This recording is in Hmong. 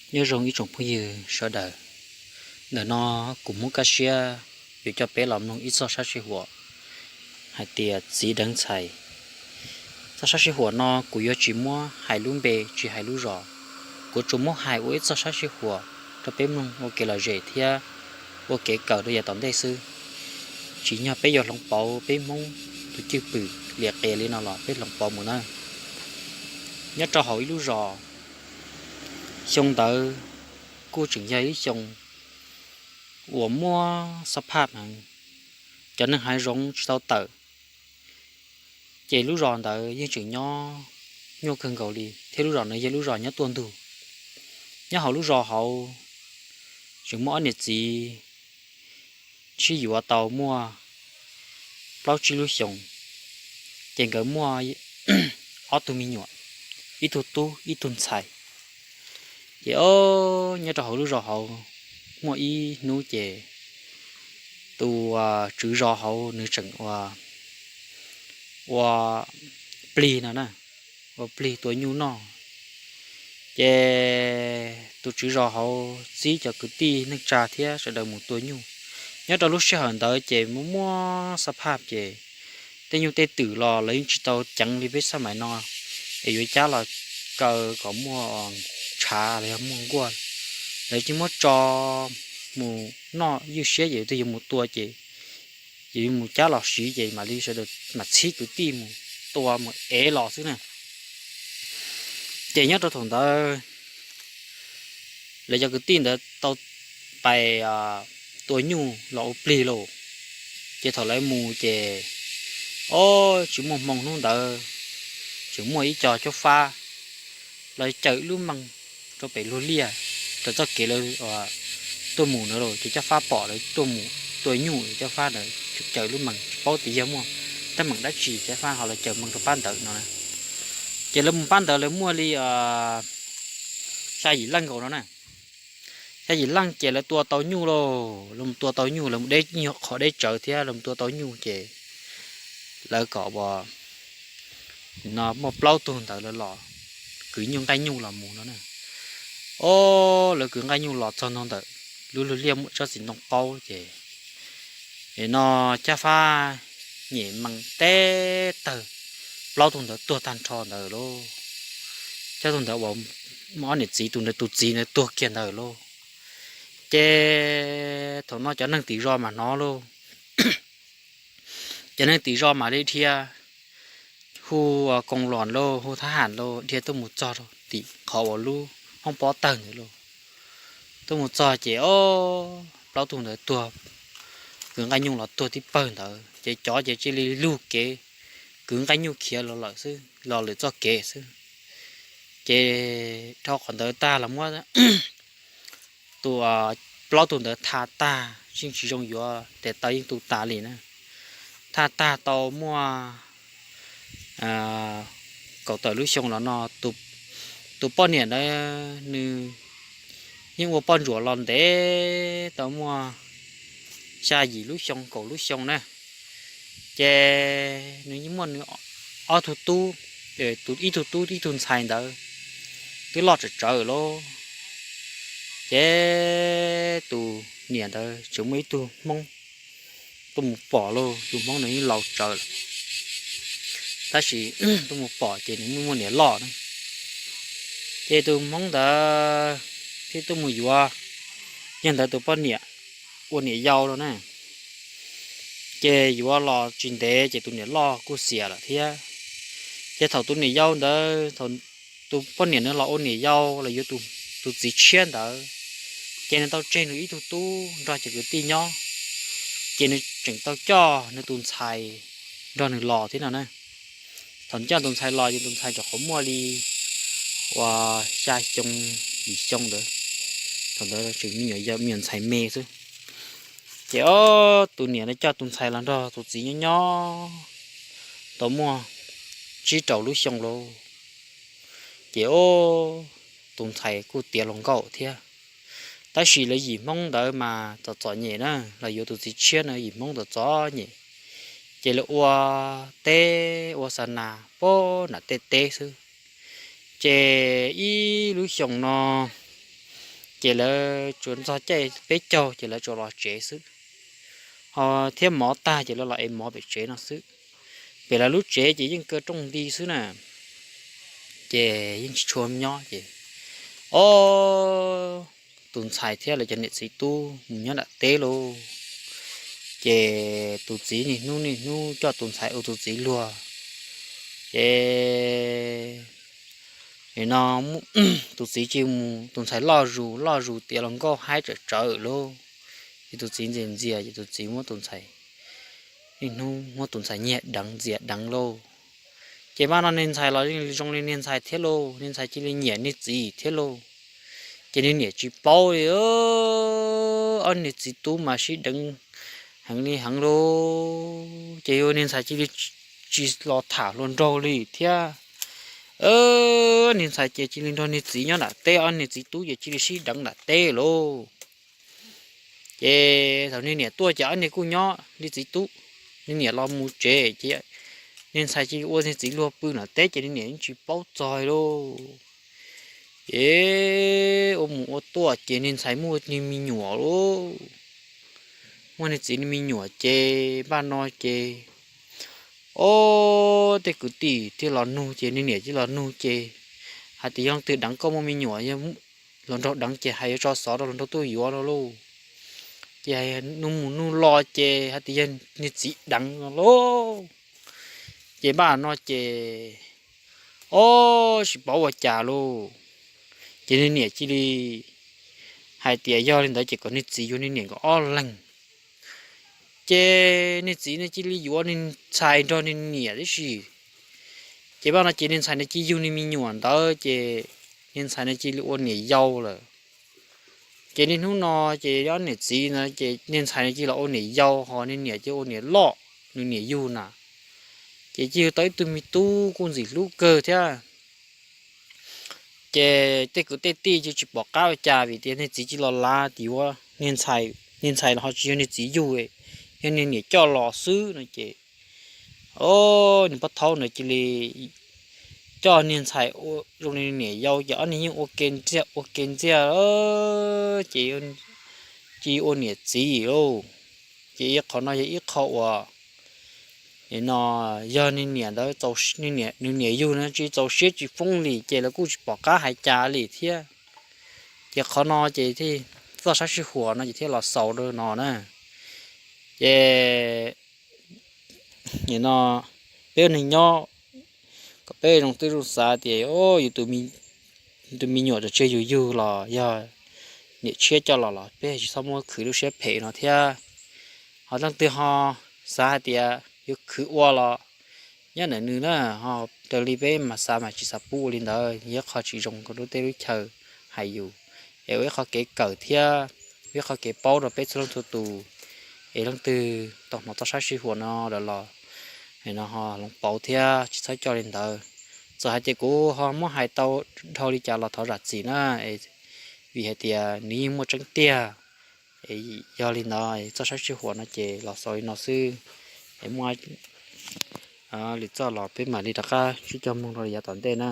Nyob zoo ib tsoom phooj ywg sawv daws, ntawm no kuv Hmoob Kaj Siab yuav coj peb los mloog ib txoj sab sij huam hais tias txiv deev ntxhais. Txoj sab sij huam no kuv yuav tsis muab hais lub npe tsis hais lub zos, kuv tsuas muab hais ua ib txoj sab sij huam rau peb mloog ua kev lom zem thiab ua kev kawm rau yav tom ntej xwb. Tsim nyog peb yuav hloov pauv peb Hmoob tus cwj pwm liam qias li no los peb hloov pauv mus na. Nyob rau hauv ib lub zos, xyoo ntawd kuj tseem yog ib xyoo uas muaj xab phaj heev, cov neeg hav zoov tsis tau tawm, ces lub zos ntawd yeej tseem nyob nyuaj kawg nkaus li thiab lub zos ntawd yog lub zos nyob tuaj ntug. Nyob hauv lub zos hauv tseem muaj ob niam txiv sib yuav tau muaj plaub tsib lub xyoos, ces nkawd muaj ob tug me nyuam, ib tug tub ib tug ntxhais. Ces o, nyob rau hauv lub zos hauv muaj ib hnub ces tus tswv zos hauv nws tseem ua, ua plig no na, ua plig tua nyuj noj. Ces tus tswv zos hauv txib cov kwv tij neej tsa thiab sawv daws mus tua nyuj. Nyob rau lub sij hawm ntawd ces muaj muaj xab phaj ces tej nyuj tej twm los lawv yeej tsis tau ceev li peb xab maim no es yuav cab los kaw kom muaj tshav los yog muaj nkuaj, lawv tsis muab tso mus noj ywj siab ces twg yuav mus tua ces, ces yuav mus cab los siv ces mam li sawv daws mam txhib kwv tij mus tua mus ev los xwb na. Ces nyob rau thaum ntawd lawv cov kwv tij ntawd tau pais tua nyuj los ua plig lauj. Ces thaum lawv mus ces, o, tsis muaj hmoo hnub ntawd, tseem muaj ib co cob fab los cawm lub mees rau pem luag liaj rau txoj kev lawv tuaj mus na lauj. Ces cob fab pom lawv tuaj mus tua nyuj, cob fab ntawd cawm lub mees tsis paub tias yog muaj teeb meem dab tsi, cob fab ho los cawm mees rau pab ntawd no na. Ces lawv mus pab ntawd lawv muaj li xya yim leej nkaus no na. Xya yim leej ces lawv tua tau nyuj lauj, lawv mus tua tau nyuj lawv mus deb qhov deb tsawv thiab lawv mus tua tau nyuj ces lawv kom ua no muaj plaub tug ntawd lawv los kwv nyuj nqaij nyuj los mus no na. O, lawv kwv nqaij nyuj los txog ntua ntawm lub luag liaj muaj tsob txiv ntoo qaub ces no cob fab nyem mees teb tawg, plaub tug ntawd tuag tag nrho ntawd lauj. Cob tug ntawd uas ob niam txiv tus ntawd tus txiv ntawd tuag kiag ntawd lauj. Ces thaum no cov neeg tim zos mas hnov lauj, cov neeg tim zos mam li dhia hu koos los lauj, hu thab ham lauj, dhia tuaj mus txog rau tim qhov uas lub hoob pob tawg ntawd lauj. Tuaj mus txog ces o, plaub tug ntawd tuag, kwv nqaij nyuj los tuag tib pawg ntawd ces cov ces cia li lug kev kwv nqaij nyuj khiav los lawm xwb, los lwm txoj kev xwb. Ces dhau qhov ntawd tag los muab tus plaub tug ntawd tha tag, yeej tsis zoo yuav tes taw yeej tu tas li na. Tha tag tau muaj kaum tawm lub xyoo los no, tus poj niam ntawd nws yeej ua poj ntsuam los ntev tau muaj xya yim lub xyoo kaum lub xyoo na. Ces nws yeej muaj nws ob tug tub, ib tug tub ib tug ntxhais ntawd twb loj tsawm tsawv lauj. Ces tus niam ntawd tseem muaj ib tug hmoob tuaj mus pom lauj, tus hmoob ntawd yeej laus tsawv lawm, tab sis tuaj mus pom ces nws muaj niam loj na. Ces tus hmoob ntawd thiaj tuaj mus yuav yawg ntawd tus poj niam ua niam yau no na. Ces yuav los tsis ntev ces tus niam loj kuj xiam lawm thiab. Ces thaum tus niam yau ntawd, thaum tus poj niam nws los ua niam yau los yuav tus txiv tshiab ntawd, ces nws tau tseg nws ib tug tub nrog cov kwv tij nyob, ces nws tseem tau coj nws tus ntxhais nrog nws los thiab no na. Thaum coj tus ntxhais los ces tus ntxhais rau qhov muaj li uas xya xyoo yim xyoo ntawd, thaum ntawd tseem me nyuam ntxhais me xwb. Ces o, tus niam no coj tus ntxhais los nrog tus txiv nyob nyob tau muaj tsib rau lub xyoo lauj. Ces o, tus ntxhais kuj tiav hluas nkauj thiab. Tab sis lawv yim hmoob ntawd mas txom txom nyem na, los yuav tus txiv tshiab na yim hmoob txom txom nyem. Ces lawv ua teb ua xa nas pab nam tej teb xwb. Ces ib lub xyoos no Ces lawv tsuas ntxog caij peb caug ces lawv tsuas los tsev xwb, ho thiab mov tag ces lawv los ev mov pem tsev no xwb. Pem lawv lub tsev ces yeej kaw rooj nti xwb na, ces yeej tsis tshua nyob ces, o, tus ntxhais thiab lawv cov niam txiv tub mus nyob nram teb lauj. Ces tus txiv niaj hnub niaj hnub coj tus ntxhais ua tus txiv luag, ces no tus txiv cia li mus, tus ntxhais loj zus loj zus tiav los nkauj haib tsawm tsawv lauj. Ces tus txiv ntxias ntxias ces tus txiv muab tus ntxhais, niaj hnub muab tus ntxhais nyiag deev ntxias deev lauj. Ces npaj no niag ntxhais los zoo li niag ntxhais thiab lauj, niag ntxhais cia li nyiam niag txiv thiab lauj. Ces niag niam tsis paub li, ob niag txiv tub mas sib deev heev li heev lauj. Ces niag ntxhais cia li tsis los tham hluas nraug li thiab. Niag ntxhais ces cia li nrog niag txiv nyob nram teb, ob niag txiv tub ces cia li sib deev nram teb lauj. Ces thaum niag niam tuaj ces ob niag kuj nyob li txiv tub, niag niam los mus tsev ces niag ntxhais cia li ua niag txiv luag pw nram teb ces niag niam yeej tsis paub txog lauj. Ces ua mus ua tuaj ces niag ntxhais muaj niag me nyuam lauj, muaj niag txiv niag me nyuam ces npaj no ces, o, tej kwv tij thiaj los nug ces niag niam cia li los nug ces hais tias yog leej twg deev koj muaj me nyuam, yog hluas nraug deev ces hais yuav tso xov rau hluas nraug tuaj yuav no lauj. Ces nug mus nug los ces hais tias yog niag txiv deev no lauj. Ces npaj no ces, o, tsis paub ua cas lauj. Ces niag niam cia li hais tias yog li ntawd ces kom niag txiv yuav niag niam nkawd ob leeg. Ces niag txiv no cia li yuav niag ntxhais nrog niag niam tib si. Ces npaj no ces niag ntxhais no cia li yug niag me nyuam ntawd ces niag ntxhais no cia li ua niam yau lawm. Ces niaj hnub no ces ob niam txiv no ces niag ntxhais no cia li los ua niam yau, ho niag niam cia li ua niam loj, nws niam yug na. Ces cia li yug tau ib tug me tub kuj ntxim hlub kawg thiab. Ces tej kwv tej tij cia li tsis pom qab ua cas vim tias niag txiv cia li los lav tias yuav niag ntxhais, niag ntxhais los ho tsis yog niag txiv yug, yog niag niam coj los xwb no ces, o, niag pab thaub ntawd cia li coj niag ntxhais zoo li niam yau ces ob niag yeej ua ke ntxiag ua ke ntxiag, ces cia li ua niam txiv lauj. Ces qhov no yog ib qho uas no yog niag niam ntawd, nws niam yug no tsis txaus siab tsis foob li ces lawv kuj tsis pom qab hais cas li thiab. Ces qhov no ces thiaj, txoj sab sij huam no ces thiaj los xaus rau no na. Ces no peb ua neeg nyob kom peb zoo twb zoo xav tias yus tus me nyuam tseem tseg yus yug los yog niam tshiab coj los los peb tsis txhob muab khwv lub siab phem no thiab. Ho leej twg ho xav hais tias yuav khwv ua los nyob ntawm nws na, ho raws li peb mas xav mas tsis xav pub ua li ntawd, yog ib qho tsis zoo rau lub teb lub chaw hais yus, es ua ib qho kev kawm thiab ua ib qho kev paub rau peb txhua leej txhua tus. Es leej twg tau hnov txoj sab sij huam no lawm los no ho hloov pauv thiab tsis txhob coj li ntawd. Txawm hais tias kuv ho muab hais tau dhau li cas los thov zam txim na, vim hais tias nws yeej muaj tseeb tiag. Yog li ntawd txoj sab sij huam no ces los xaus li no xwb, es muaj lwm txoj los peb mam li rov qab sib koom mloog rau yav tom ntej na.